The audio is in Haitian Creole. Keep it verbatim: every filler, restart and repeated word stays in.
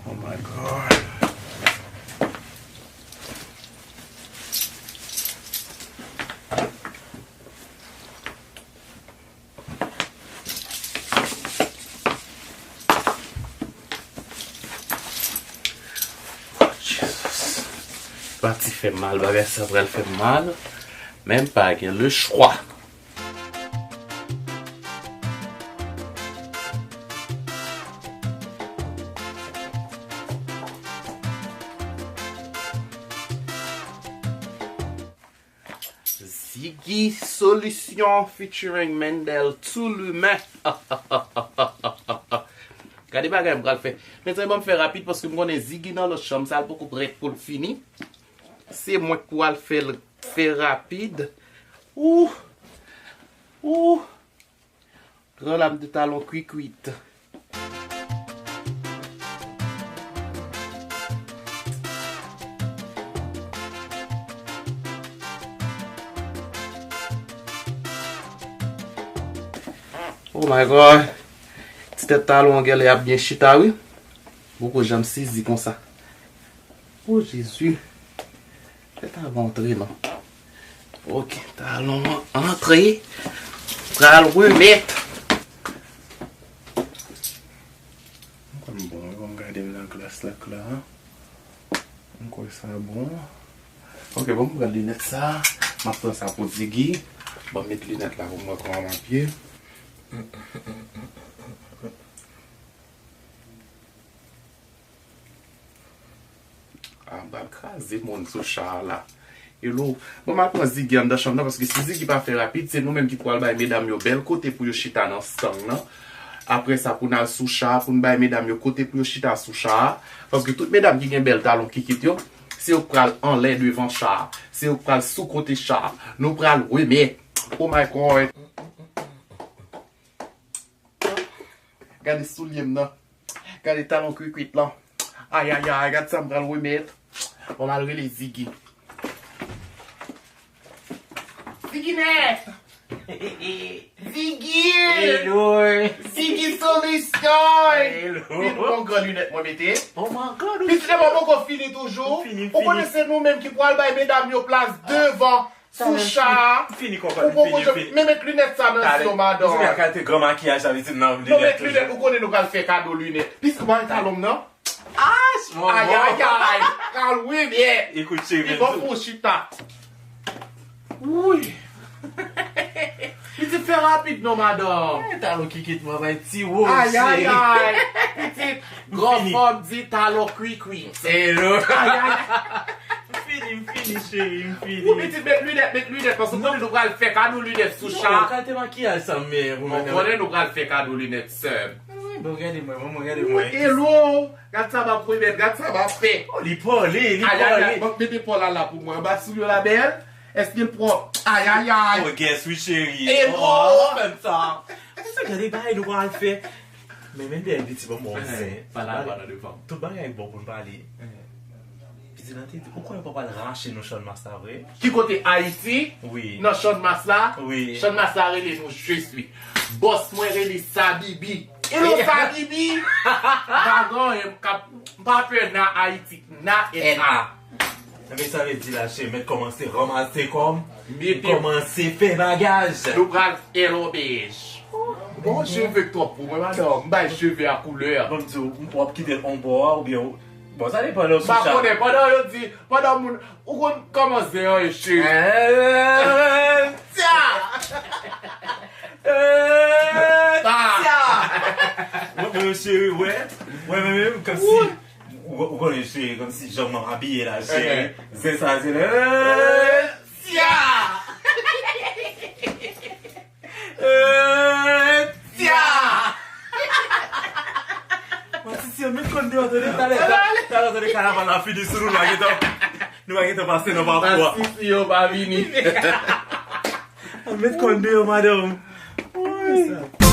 Oh my God. Oh, Jesus. Pati fè m mal, bagay sa pral fè m mal. Men m pa gen le chwa. Ziggy Solution featuring Mendel Toulumen. Gade bagay m pral fè. Mezanmi, ban m fè rapid paske m konnen Ziggy nan lòt chanm sa, l poko prèt pou l fini. Se mwen k pou al fè l, fè rapid. Ou, ou. Gran lam de talon kwikwit. Oh my God. Ti tèt talon an genlè ap byen chita, wi. Poko janm sezi konsa. Oh, Jezi. Fè talon antre, non. Ok, talon an antre. Pral remèt. M kwè m bon, wi, ban m gade m nan glas la, la. M kwè sa bon. Ok, bon, m pran linèt sa. M ap pran sa pou Ziggy. Ban m met linèt la pou m wè kòman m ap ye. Ah, m pral kraze moun sou cha a la. Hello. Bon, m al pran Ziggy anndan chanm nan, paske si Ziggy pa fè rapid, se nou menm ki pral bay medam yo bèl kote pou yo chita nan stang nan. Apre sa, pou n al sou cha a, pou n bay medam yo kote pou yo chita sou cha a. Paske tout medam ki gen bèl talon kikit yo, se yo k pral anlè devan cha a. Se yo k pral sou kote cha a. Nou pral remèt. Oh my God. Gade soulye m nan. Gade talon kwikwit lan. Ayayay, gad sa m pral remèt. Bon, m al rele Ziggy. Ziggy nèt! Ziggy! Hello! Ziggy Solution! Hello! Vin pran gran linèt mwen mete. Oh my God, pitit mwen poko fini toujou. Ou konnen se nou menm ki pral bay medam yo plas devan. Sou cha a. M fini konprann, m fini, m fini. Men met linèt sa nan zye w, madanm. Ou di kalite gran makiyaj sa, pitit, nan linèt toujou. Non, met linèt, ou konnen nou pral fè kado linèt. Pitit, ou pa wè talon m nan? Ach, mon. Ayayay. Pral remèt. Ekout, cheri. Li bon pou w chita. Wi. Pitit, fè rapid non, madanm. Eh, talon kikit mwen bay ti wo, cheri. Ayayay. Pitit, gran fòm di talon kwikwi. Hello. Ayayay. M fini, m fini, cheri, m fini. Ou pitit, met linèt, met linèt, paske konnen nou pral fè kado linèt sou cha. Non, kalite makiyaj sa m menm. Bon, konnen nou pral fè kado linèt, sè m. Wi, bon, gade mwen, manman, gade mwen. Hello, gad sa m ap remèt, gad sa m ap fè. Oh, li pale, li pale. Ayayay, bon, mete pòl la pou mwen. Anba soulye w la bèl? Èske l pwòp? Ayayay. Oh, guess wi, cheri. Hello. Oh, fè m sa. Gade bagay nou pral fè. Men, men dèyè piti, bon, bon, zen. Pale a pa nan devan m. Tout bagay bon pou n pale. Piti nan te di, ou kwè yo pa pral rache nou Channmas la vre? Ki kote Ayiti? Wi. Nan Channmas la? Wi. Channmas la rele nou Je suis. Bòs mwen rele Sabibi. Hello, Sabibi! Pa gen anyen, m pa pè nan Ayiti. Na et a. Ebyen, sa vle di la, cheri, mèt kòmanse ranmase kò m. Mete. Kòmanse fè bagaj. Nou pral fè lòbèj. Bon, cheve k twòp pou mwen, madanm. M bay cheve a koulè. Bon, m di w, w ap kite l on bò a, oubyen w, bon, sa depann nan sou cha. M pa konnen, pandan yo di, pandan moun, ou konn kòman zen an ye, cheri. Eh, tya! Eh, tya! Mwen, mwen, cheri, wè. Wè, mwen menm, kòmsi. Ou, ou konnen, cheri, kòmsi jan m ap abiye la, cheri. Zen sa, se le tya! Tya! Mwen, si, si, met kòn deyò, tande, talè, talè, tande, kanaval la fini sou nou, nou pa gentan, nou pa gentan pase nan pakou a. Si, si, yo pa vini. Met kòn deyò, madanm. Wi.